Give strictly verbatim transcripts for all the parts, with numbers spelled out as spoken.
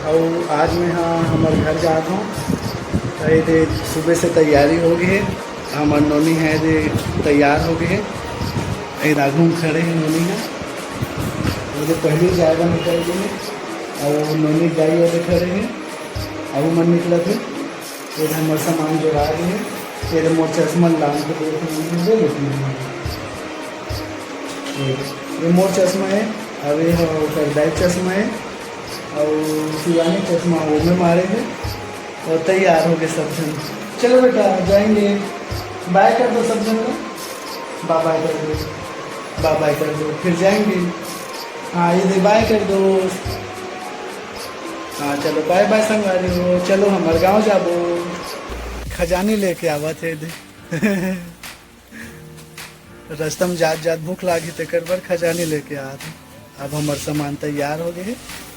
अउ आज मैं हा हमर घर जात हूँ। तो ये दे सुबह से तैयारी हो गई है, हमर नोनी है दे तैयार हो गई है। ये आगू में खड़े हैं नोनी है, वो दे पहले जाए बर निकल गए हैं। अउ नोनी दाई वो दे खड़े हैं, अउ मन निकलत है। ये हमर सामान जोड़ा गए है। ये दे मोर चश्मा लान के दे दे लेती हूँ। ये मोर चश्मा है, अउ ये ह ओकर दाई चश्मा है, अउ शिवानी चश्मा वो में मारे है, और तैयार हो गए सब जन। चलो बेटा, जाएंगे, बाय कर दो सब जन को, बाय बाय कर दो, बाय बाय कर दो, फिर जाएंगे। हाँ, ये दे बाय कर दो। हाँ, चलो बाय बाय संगवारी हो, चलो हमर गाँव जाबो। खजानी लेके आवा थे दे। रस्ता में जात जात भूख लागी, तेकर बर खजानी लेके आत हूँ। अब हमर सामान तैयार हो गए है,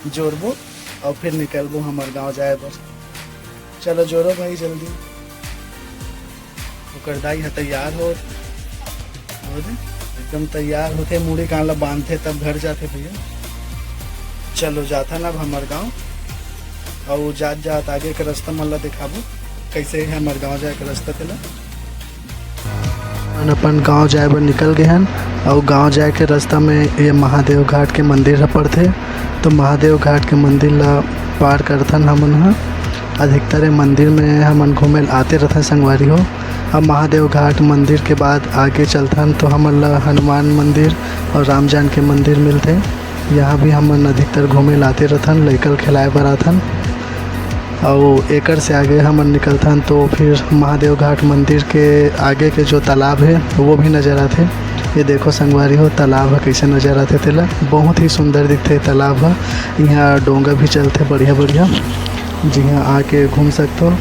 जोरबो और फिर निकलबो हमर गाँव जाए बर। चलो जोरो भाई जल्दी। ओकर दाई ह तैयार हो, हो दे, एकदम तैयार होते, मुड़ी कान ला बांधते तब घर जाते भैया। चलो जाथन अब हमर गाँव, अउ जात जात आगे के रास्ता मन ला दिखाबो, कैसे है हमर गाँव जाए के रास्ता तेला। अपन अपन गांव जाए बर निकल गए हन। अउ गांव जाए के रास्ता में ये महादेव घाट के मंदिर ह पड़थे। तो महादेव घाट के मंदिर ला पार करथन हमन ह। अधिकतर ये मंदिर में हमन घूमे ल आते रथन संगवारी हो। अब महादेव घाट मंदिर के बाद आगे चलथन तो हमन ला हनुमान मंदिर और राम जानकी मंदिर मिलथे। यहाँ भी हमन अधिकतर घूमे ल आते रथन, लइका ल खिलाए बर आथन। अउ एकर से आगे हमन निकलथन तो फिर महादेव घाट मंदिर के आगे के जो तालाब है वो भी नजर आथे। ये देखो संगवारी हो, तालाब ह कैसे नजर आथे तेला, बहुत ही सुंदर दिखथे तालाब ह। यहाँ डोंगा भी चलथे बढ़िया बढ़िया, जिहाँ आके घूम सकथो।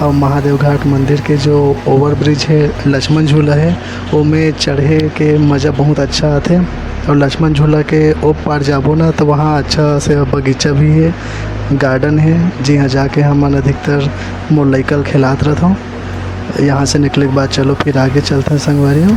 अउ महादेव घाट मंदिर के जो ओवर ब्रिज है, लक्ष्मण झूला है, ओमे चढ़े के मजा बहुत अच्छा आथे। अउ लक्ष्मण झूला के ओ पार जाबो ना, तो वहाँ अच्छा से बगीचा भी है, गार्डन है, जिहाँ जाके हमन अधिकतर मोर लइका ल खेलात रथों। यहाँ से निकले के बाद चलो फिर आगे चलते हैं संगवारी हो।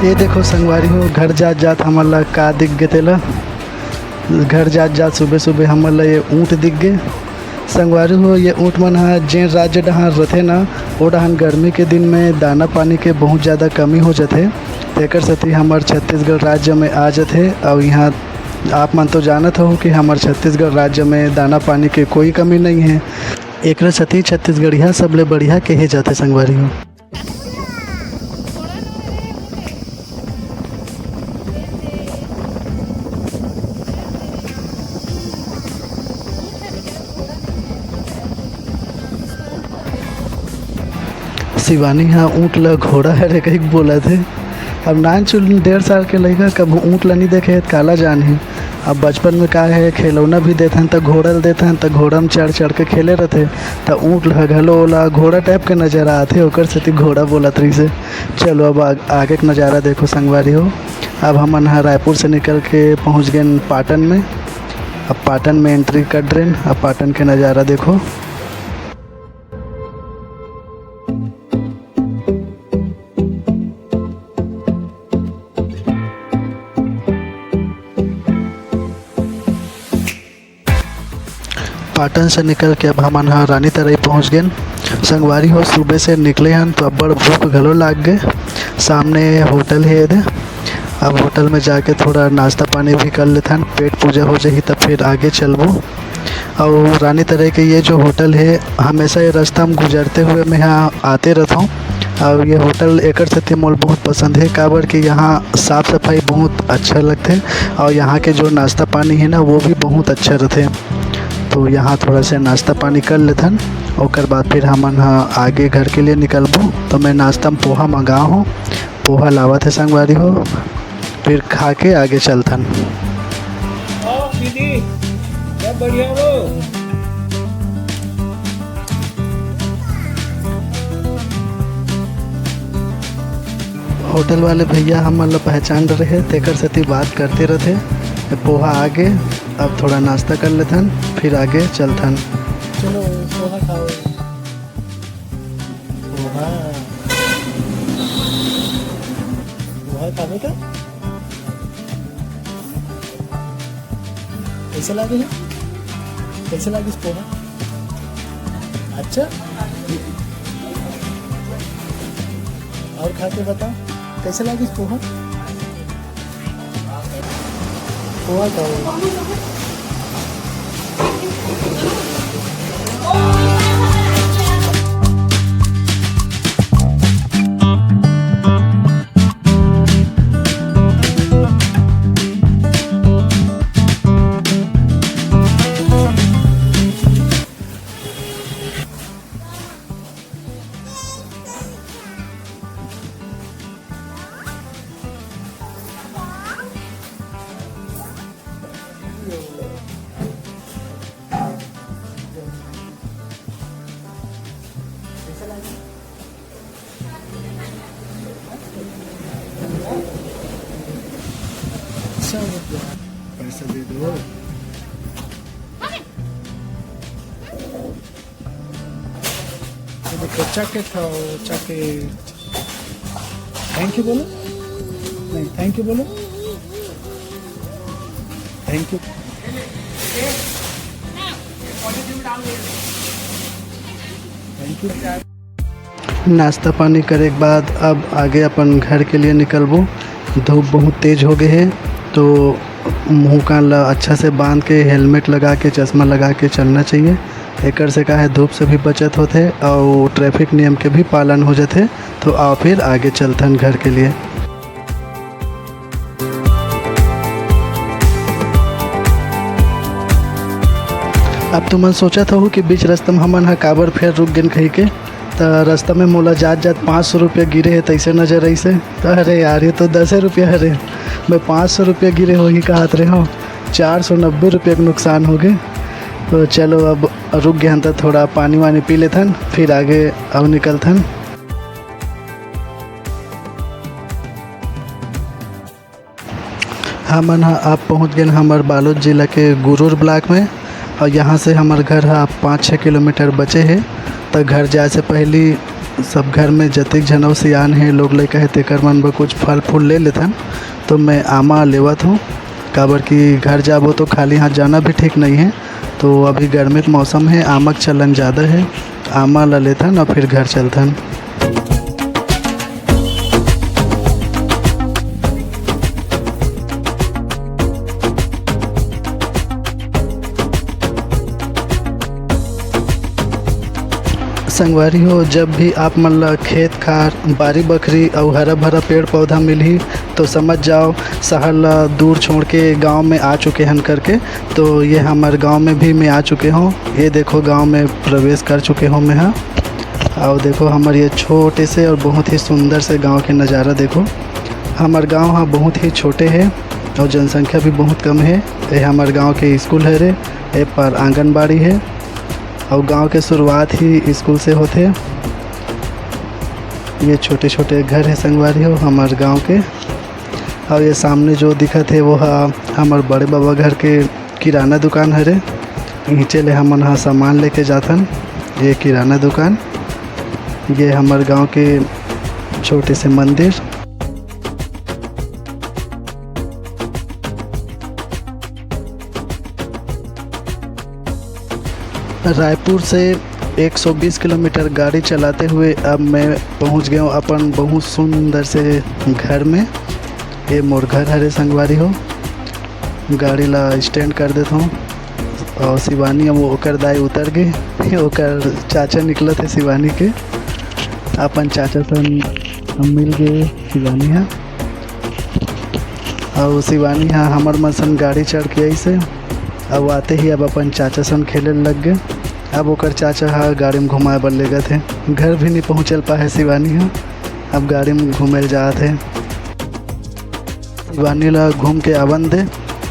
ये देखो संगवारी हो, घर जात जात हमन ला का दिख गे तेला। घर जात जात सुबह सुबह हमन ला ये ऊँट दिख गे। संगवारी हो, ये ऊँट मन ह जेन राज्य डहान रथे ना, ओ डहान गर्मी के दिन में दाना पानी के बहुत ज़्यादा कमी हो जाथे। तेकर सेती हमर छत्तीसगढ़ राज्य में आ जाथे। अउ यहाँ आप मन तो जानत हो कि हमर छत्तीसगढ़ राज्य में दाना पानी के कोई कमी नहीं है। एकरे सेती छत्तीसगढ़िया सबले बढ़िया कहे जाथे संगवारी हो। शिवानी ह ऊँट ल घोड़ा हरे कहिके बोलत हे। अब नानचुन डेढ़ साल के लइका कभू ऊँट ल नी देखे हे त काला जानही। अब बचपन में का हे, खिलौना भी देथन त घोड़ा ल देथन त घोड़ा में चढ़ चढ़ के खेले रथे, त ऊँट ह घलो ओला घोड़ा टाइप के नजर आथे, ओकर सेती घोड़ा बोलत रहिसे। चलो अब आग-, आगे के नजारा देखो संगवारी हो। अब हमन ह रायपुर से निकल के पहुँच गेन पाटन में। अब पाटन में एंट्री कर रेन। अब पाटन के नजारा देखो। पाटन से निकल के अब हमन ह रानी तरई पहुँच गेन। संगवारी हो, सुबह से निकले हन तो अब्बड़ भूख घलो लाग गे। सामने होटल हे एदे, अब होटल में जाके थोड़ा नाश्ता पानी भी कर लेथन, पेट पूजा हो जाही तब फिर आगे चलबो। अउ रानी तरई के ये जो होटल हे, हमेशा ये रास्ता में गुजरते हुए मैं ह आते रहथों। अउ ये होटल एकर सेती मोल बहुत पसंद हे, काबर कि यहाँ साफ सफाई बहुत अच्छा लगथे अउ यहाँ के जो नाश्ता पानी हे ना, वो भी बहुत अच्छा रथे। तो यहाँ थोड़ा से नाश्ता पानी कर लेथन, ओकर बाद फिर हमन ह आगे घर के लिए निकलबो। तो मैं नाश्ता में पोहा मंगाए हों, पोहा लावत हे संगवारी हो, फिर खा के आगे चलथन। आओ दीदी, सब बढ़िया हो? होटल वाले भैया हमन ला पहचान रहे, तेकर सेती बात करते रथे। पोहा आगे, अब थोड़ा नाश्ता कर लेथन, फिर आगे चलथन। चलो, पोहा खाओ। पोहा। पोहा खाबे का? कैसे लागे हे? कैसे लागिस पोहा? अच्छा? और खा के बताओ, कैसे लागिस पोहा? पोहा खाओ। पैसा दे दो। ये देखो, चॉकलेट खाओ, चॉकलेट। थैंक यू बोलो। नहीं, थैंक यू बोलो। Thank you. Thank you. नाश्ता पानी करे के बाद अब आगे अपन घर के लिए निकलबो। धूप बहुत तेज हो गए है, तो मुंह कान ला अच्छा से बांध के, हेलमेट लगा के, चश्मा लगा के चलना चाहिए। एकर से का है, धूप से भी बचत होथे और ट्रैफिक नियम के भी पालन हो जाथे। तो आओ फिर आगे चलथन घर के लिए। अब तुमन सोचत हो कि बीच रास्ता में हमन ह काबर फेर रुक गेन कही के, त रास्ता में मोला जात जात पाँच सौ रुपया गिरे हे तैसे नजर आइसे। त अरे यार, ये तो दसे रुपया हरे, मैं पाँच सौ रुपया गिरे होही कहत रहे हो, चार सौ नब्बे रुपया के नुकसान हो गए। तो चलो, अब रुक गए हन त थोड़ा पानी वानी पी लेथन, फिर आगे अउ निकलथन। हमन ह अब पहुँच गेन हमर बालोद जिला के गुरूर ब्लॉक में, और यहाँ से हमर घर ह अब पाँच छः किलोमीटर बचे हे। त घर जाए से पहली सब घर में जतिक झन अउ सियान हे, लोग लइका हे, तेकर मन बर कुछ फल फूल ले लेथन। तो मैं आमा लेवत हूँ, काबर कि घर जाबो तो खाली हाथ जाना भी ठीक नहीं है। तो अभी गर्मी के मौसम है, आमा के चलन ज़्यादा है, आमा ला लेथन और फिर घर चलथन। संगवारी हो, जब भी आप मन ला खेत खार, बारी बखरी अउ हरा भरा पेड़ पौधा मिलही, तो समझ जाओ, शहर ला दूर छोड़ के गांव में आ चुके हन करके। तो ये हमर गांव में भी मैं आ चुके हूँ। ये देखो, गांव में प्रवेश कर चुके हूँ मैं, हाँ। अउ देखो, हमर ये छोटे से और बहुत ही सुंदर से गांव के नज़ारा देखो। हमर गांव ह बहुत ही छोटे हे और जनसंख्या भी बहुत कम हे। ये हमर गांव के स्कूल हरे, ए पर आंगनबाड़ी हे। अउ गांव के शुरुआत ही स्कूल से होथे। ये छोटे-छोटे घर हे संगवारी हो हमर गांव के। अउ ये सामने जो दिखत हे, वो ह हमर बड़े बाबा घर के किराना दुकान हरे। नीचे ले हमन ह सामान लेके जाथन। ये किराना दुकान, ये हमर गांव के छोटे से मंदिर। रायपुर से एक सौ बीस किलोमीटर गाड़ी चलाते हुए अब मैं पहुंच गया हूँ अपन बहुत सुंदर से घर में। ये मोर घर हरे संगवारी हो। गाड़ी ला स्टैंड कर देता हूँ। और शिवानी, अब ओकर दाई उतर गए, ओकर चाचा निकलत हे शिवानी के। अपन चाचा सन हम मिल गए शिवानी हा। अउ शिवानी ह हमर मन सन गाड़ी चढ़ के आइस हे। अउ आते ही अब अपन चाचा सन खेले लग गए। अब ओकर चाचा ह गाड़ी में घुमाए बर लेगत हे। घर भी नहीं पहुँचल पाए शिवानी ह, अब गाड़ी में घूमे ल जात हे। शिवानी ला घूम के आवन दे,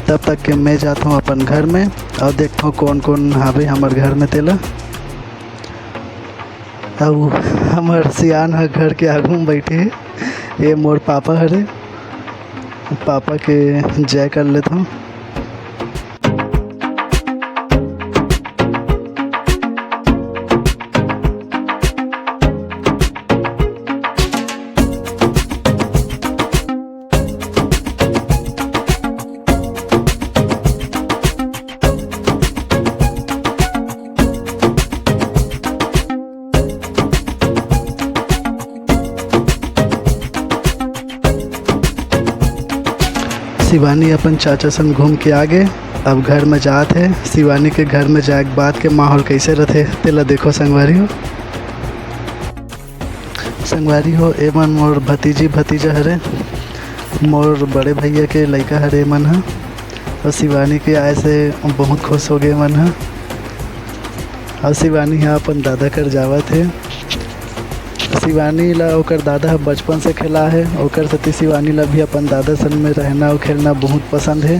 तब तक के मैं जात हूँ अपन घर में अउ देखत हूँ कौन कौन हावे हमर घर में तेला। अउ हमर सियान ह घर के आगू में बैठे हे। ये मोर पापा हरे, पापा के जय कर लेथन। शिवानी अपन चाचा संग घूम के आ गे। अब घर में जात हे। शिवानी के घर में जाए के बाद के माहौल कैसे रथे, तेला देखो संगवारी हो। संगवारी हो, ए मन मोर भतीजी भतीजा हरे, मोर बड़े भैया के लइका हरे ए मन ह। और शिवानी के आए से बहुत खुश हो गए मन ह। और शिवानी ह अपन दादा कर जावत हे। शिवानी ला ओकर दादा ह बचपन से खेला हे, ओकर सेती शिवानी ला भी अपन दादा संग में रहना और खेलना बहुत पसंद हे।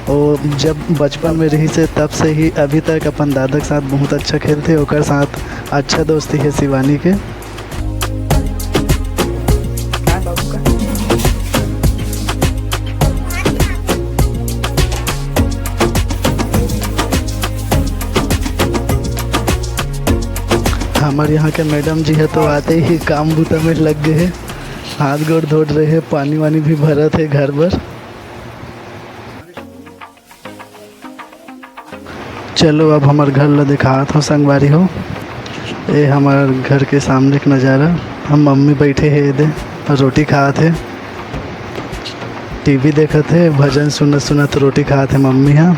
वो जब बचपन में रहिस हे, तब से ही अभी तक अपन दादा के साथ बहुत अच्छा खेलथे, ओकर साथ अच्छा दोस्ती हे शिवानी के। हमर यहाँ के मैडम जी ह तो आते ही काम बुता में लग गए हे, हाथ गोड़ धोत रहे, पानी वानी भी भरत हे घर बर। चलो, अब हमर घर ला दिखात हो संगवारी हो। ए हमर घर के सामने के नजारा। हम मम्मी बैठे हे एदे, रोटी खात हे, टीवी देखत हे, भजन सुनत सुनत रोटी खात हे मम्मी ह।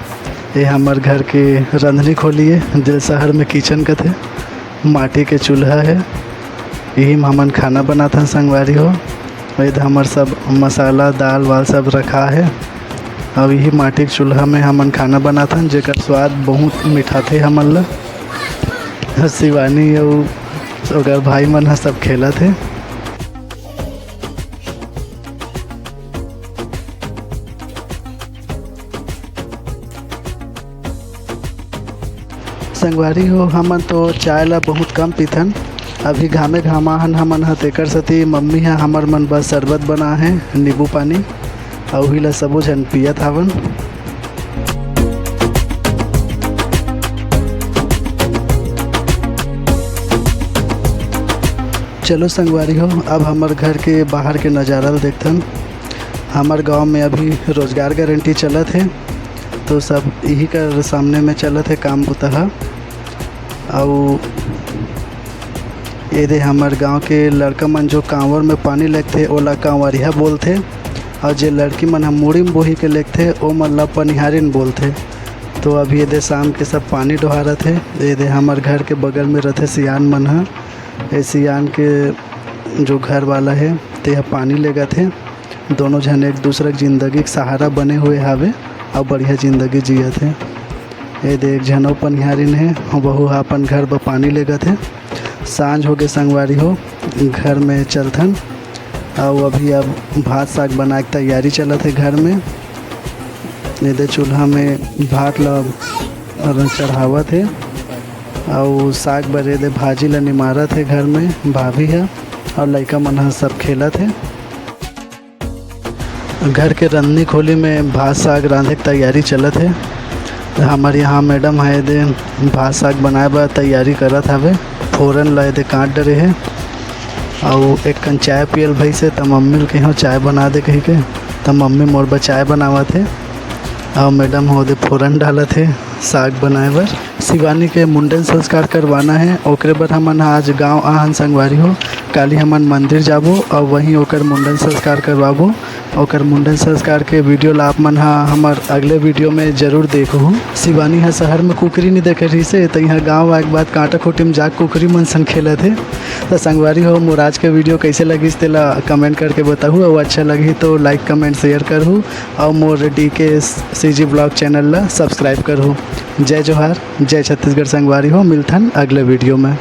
ए हमर घर के रंधनी खोली ए, जे शहर में किचन कथे। माटी के चूल्हा हे, इही म हमन खाना बनाथन संगवारी हो। एदे हमर सब मसाला, दाल वाल सब रखा हे। अब इही माटी के चूल्हा में हमन खाना बनाथन, जेकर स्वाद बहुत मिठाथे हमन ला। शिवानी अउ ओकर भाई मन ह सब खेलत हे। संगवारी हो, हमन तो चाय ला बहुत कम पीथन। अभी घामे घामा हन हमन ह, तेकर सेती मम्मी ह हमर मन बर शरबत बना हे, नींबू पानी, अउ उही ला सबो झन पियत हावन। चलो संगवारी हो, अब हमर घर के बाहर के नजारा ल देखथन। हमर गांव में अभी रोजगार गारंटी चलत हे, तो सब इही कर सामने में चलत हे काम बुता ह। अउ एदे हमर गांव के लड़का मन जो कांवर में पानी लेगथे, ओला कांवरिया बोलथे, अउ जे लड़की मन ह मुड़ी म बोही के लेगथे, ओ मन ला पनिहारिन बोलथे। तो अभी एदे शाम के सब पानी डोहारत हे। एदे हमर घर के बगल में रथे सियान मन ह। ए सियान के जो घर वाला हे, ते ह पानी लेगत हे। दोनों झन एक दूसरा के जिंदगी के सहारा बने हुए हावे अउ बढ़िया जिंदगी जियत हे। एदे एक झन अउ पनिहारिन हे, वहू ह अपन घर बर पानी लेगत हे। सांझ होगे संगवारी हो, घर में चलथन। अउ अभी अब भात साग बनाए के तैयारी चलत हे घर में। एदे चूल्हा में भात ल चढ़ावत हे, अउ साग बर एदे भाजी ल निमारत हे घर में भाभी ह, अउ लइका मन ह सब खेलत हे। घर के रंधनी खोली में भात साग रांधे के तैयारी चलत हे। हमर यहाँ मैडम ह एदे भात साग बनाए बर तैयारी करत हवे, फोरन ल एदे काट डरे हे। अउ एक कन चाय पियल भइस हे, त मम्मी ल कहियो चाय बना दे कहिके, त मम्मी मोर बर चाय बनावत हे। अउ मैडम ह ओदे फोरन डालत हे साग बनाए बर। शिवानी के मुंडन संस्कार करवाना हे, ओकरे बर हमन ह आज गांव आहन संगवारी हो। काली हमन मंदिर जाबो अउ वहीं ओकर मुंडन संस्कार करवाबो। ओकर मुंडन संस्कार के वीडियो ला आप मन ह हमर अगले वीडियो में जरूर देखहू। शिवानी ह शहर में कुकरी नइ देखे रहिस हे, त इहाँ गाँव आए के बाद कांटा खूंटी में जाके कुकरी मन संग खेलत हे। त संगवारी हो, मोर आज के वीडियो कइसे लगिस तेला कमेंट करके बताहू, अउ अच्छा लगही तो लाइक, कमेंट, शेयर करहू, अउ मोर डी के सी जी ब्लॉग चैनल ला सब्सक्राइब करहू। जय जोहार, जय छत्तीसगढ़ संगवारी हो, मिलथन अगले वीडियो में।